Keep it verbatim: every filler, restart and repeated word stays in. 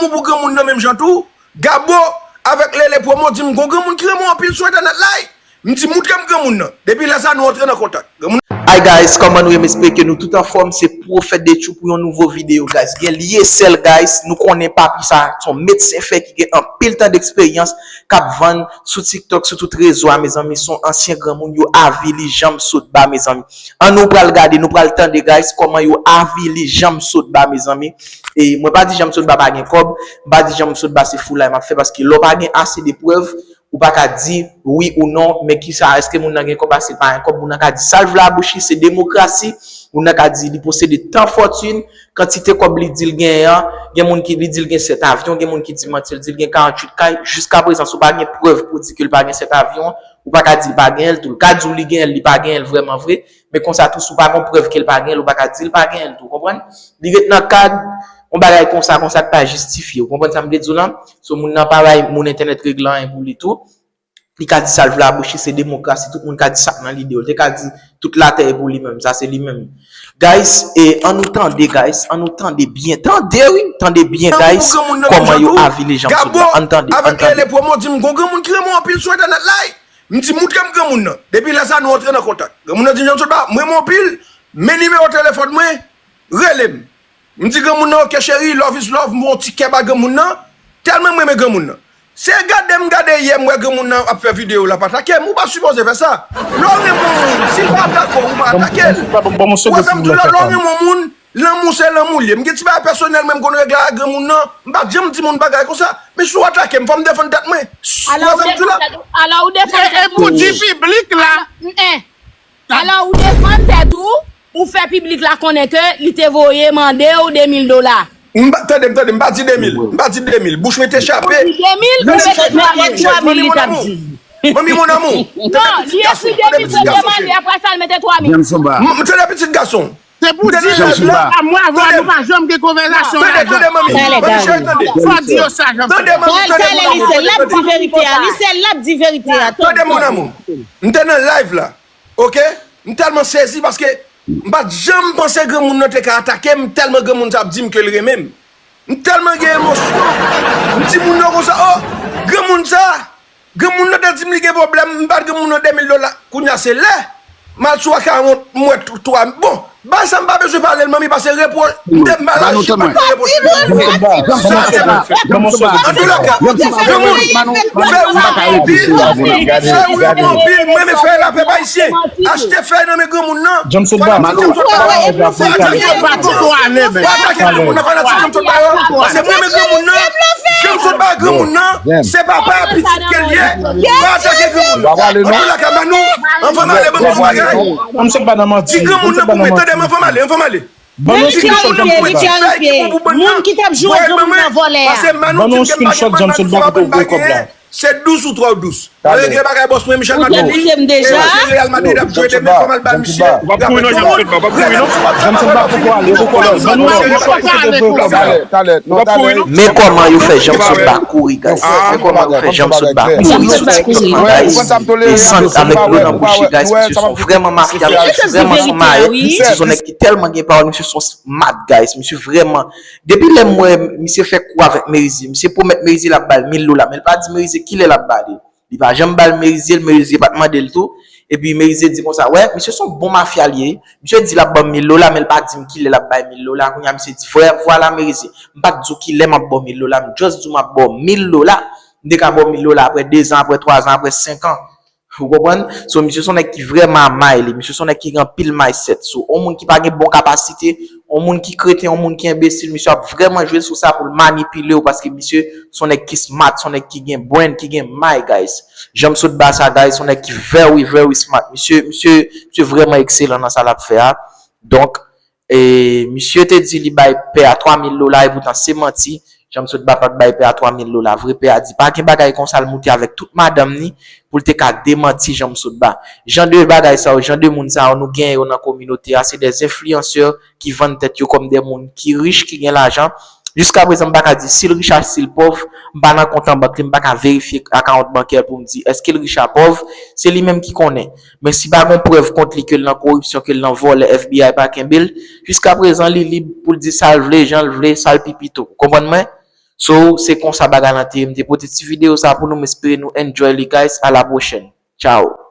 Pou granmoun nan menm jan tou, Gabo avèk Lele Promo di m gon granmoun ki renmen w anpil sou entènèt la. M di moutre m granmoun nan. Depi lè sa nou antre nan kontak. Granmoun Hi guys, kòman nou ye? M espere ke nou tout anfòm. Se Pwofèt Detchou pou yon nouvo videyo guys. Gen lye sèl guys, nou konnen papi sa se yon medsen fè ki gen anpil tan deksperyans k ap vann sou TikTok, sou tout rezo a mezanmi. Se yon ansyen granmoun yo avili Janm Sotba mezanmi. An nou pral gade, nou pral tande guys kòman yo avili Janm Sotba mezanmi. E mwen pa di Janm Sotba pa gen kòb, m pa di Janm Sotba se foulay m ap fè paske lè w pa gen ase de prèv, ou pa ka di wi ou non, men kisa, èske moun nan gen kòb, èske l pa gen kòb, moun nan ka di sa l vle a bouch li, se demokrasi, moun nan ka di li posede tan fòtin, kantite kòb li di l genyen an, gen moun ki li di l gen sèt avyon, gen moun ki di manti, l di l gen karanntuit kay, jiskaprezan si w pa gen prèv pou di ke l pa gen sèt avyon, ou pa ka di l pa genyen l tou, l ka di w li genyen l, li pa genyen l vrèman vre, men konsa tou si w pa gen prèv ke l pa genyen l, ou pa ka di l pa genyen l tou, w konprann? Li ret nan kad yon bagay konsa, konsa k pa jistifye, w konprann sa m vle di w lan? So moun nan pa bay moun entènèt regle anyen pou li tou. Li ka di sa l vle a bouch li, se demokrasi, tout moun ka di sa k nan lide yo. Li te ka di tout latè e pou li menm, sa se li menm. Guys, e an nou tande guys, an nou tande byen, tande wi, tande byen guys, kòman yo avili Janm Sotba. An tande, an tande. Gabo avèk Lele Promo di m gon granmoun ki renmen w anpil sou entènèt la. M di moutre m granmoun nan. Depi lè sa nou antre nan kontak. Granmoun nan di m Janm Sotba, m renmen w anpil, men nimewo telefòn mwen, rele m. M di granmoun nan, oke cheri, love is love, m voye yon ti kè ba granmoun nan, tèlman m renmen granmoun nan. Se gade m gade yè m wè granmoun nan ap fè videyo l ap atake m, ou pa sipoze fè sa. Lè w renmen yon moun, si l pa dakò, ou pa atake l. Ou wè sa m di w la, lè w renmen yon moun, lanmou se lanmou l ye. M gen ti bagay pèsonèl mwen m konn regle ak granmoun nan, m pa t janm di moun bagay konsa. Men si w atake m, fò m defann tèt mwen. Ou wè sa m di w la? Alò ou defann tèt ou. E pou di piblik la. Alò ou defann tèt ou, ou fè piblik la konnen ke li te voye mande w de mil dola. M pa, tande m, tande m, m pa di de mil, m pa di de mil, bouch mwen te chape. Ou di de mil, ou mete twa mil. Manmi, mon amour, tande pitit gason, tande pitit gason cheri. Apre sa l mete twa mil. M, tande pitit gason. Se pou di yo sa, mwen avè w nou pa janm gen konvèsasyon lajan. Tande, tande manmi, manmi cheri, tande. Fò di yo sa, Janm Sotba. Tande manmi, tande mon amour, tande, tande. Li sèl l ap di verite a, li sèl l ap di verite a. Tande mon amour. M te nan live la. Oke? M tèlman sezi paske m pa t janm panse granmoun nan te ka atake m, tèlman granmoun sa ap di m ke l renmen m. M tèlman gen emosyon. M di moun yo konsa, o, granmoun sa, granmoun nan te di m li gen pwoblèm, m ba granmoun nan de mil dola. Kounye a se lè m al sou akawont, m wè twa, bon, bagay sa m pa bezwen pale l, manmi, pase repo l. M te m pa laj, m pa t nan repo l. Antouka, granmoun, fè ou anpil, fè ou anpil, mwen men fè lapè pa isye. Achte fèy nan men granmoun nan. Fanatik Janm Sotba yo. Fanatik Janm Sotba yo. Paske mwen men granmoun nan. Janm Sotba granmoun nan. Se papa pitit ke l ye. Pa atake granmoun nan. Antouka, Manou, anvan m ale, ban m di bagay. Janm Sotba nan manti. Di granmoun nan pou mwen, tande m, anvan m ale, anvan m ale. Ban nou screenshot Janm Sotba. Moun ki t ap joure granmoun nan vòlè a. Ban nou screenshot Janm Sotba kote w voye kòb la. Se dous ou twò dous. Mwen regle bagay bòs mwen, Michel Martelly. Ou deplike m deja. E se Real Madrid ap jwe demen, fò m al ba misye. Ou p ap kouri non, Janm Sotba. Janm Sotba poko ale, poko ale. Ban nou screenshot kote w voye kòb la. Men kòman yo fè Janm Sotba kouri, guys. Men kòman yo fè Janm Sotba kouri sou TikTok lan, guys. E sant avèk dlo nan bouch li, guys. Misye se yon vrèman mafya, misye se vrèman se yon mayè. Misye se yon nèg ki tèlman gen pawòl, misye se yon mat, guys. Misye vrèman, depi lè m wè misye fè kou avèk Merizier, misye pwomèt Merizier l ap ba l mil dola, men l pa di Merizier kilè l ap ba li. Li pa janm ba l Merizier, Merizier pa t mande l tou. Epi Merizier di konsa, wè, misye se yon bon mafya li ye. Misye di l ap ban m mil dola, men l pa di m kilè l ap bay mil dola. Kounye a misye di, vwè, vwala Merizier, m pa t di w kilè m ap ba w mil dola, m just di w m ap ba w mil dola. M te ka ba w mil dola apre dezan, apre twazan, apre senkan. Ou konprann? So, misye se yon nèg ki vrèman a may li. Misye se yon nèg ki gen anpil may sèt. So, yon moun ki pa gen bon kapasite, yon moun ki kreten, yon moun ki enbesil, misye ap vrèman jwe sou sa pou l manipile w paske misye se yon nèg ki smart, se yon nèg ki gen brain, ki gen may, guys. Janm Sotba sa, guys, se yon nèg ki very, very smart. Misye, misye, misye vrèman ekselan nan sa l ap fè a. Donk, E misye te di li bay pè a twa mil dola, epoutan se manti. Janm Sotba pa t bay pè a twa mil dola. Vre pè a di pa gen bagay konsa, l moute avèk tout madanm ni pou l te ka demanti Janm Sotba. Jan de bagay sa yo, jan de moun sa yo, nou genyen yo nan kominote a, se de enfliyansè ki vann tèt yo kòm de moun ki rich, ki gen lajan. Jiskaprezan, m pa ka di si l rich a si l pòv, m pa nan kont an bank li, m pa ka verifye akawont bankè l pou m di èske l rich a pòv, se li menm ki konnen. Men si pa gon prèv kont li ke l nan koripsyon, ke l nan vòlè, FBI pa kenbe l, jiskaprezan li lib pou l di sa l vle, jan l vle, sa l pi pito. Ou konprann mwen? So, se konsa bagay lan te ye. M te pote ti videyo sa pou nou, m espere nou enjoy li, guys. A la pwochèn. Ciao.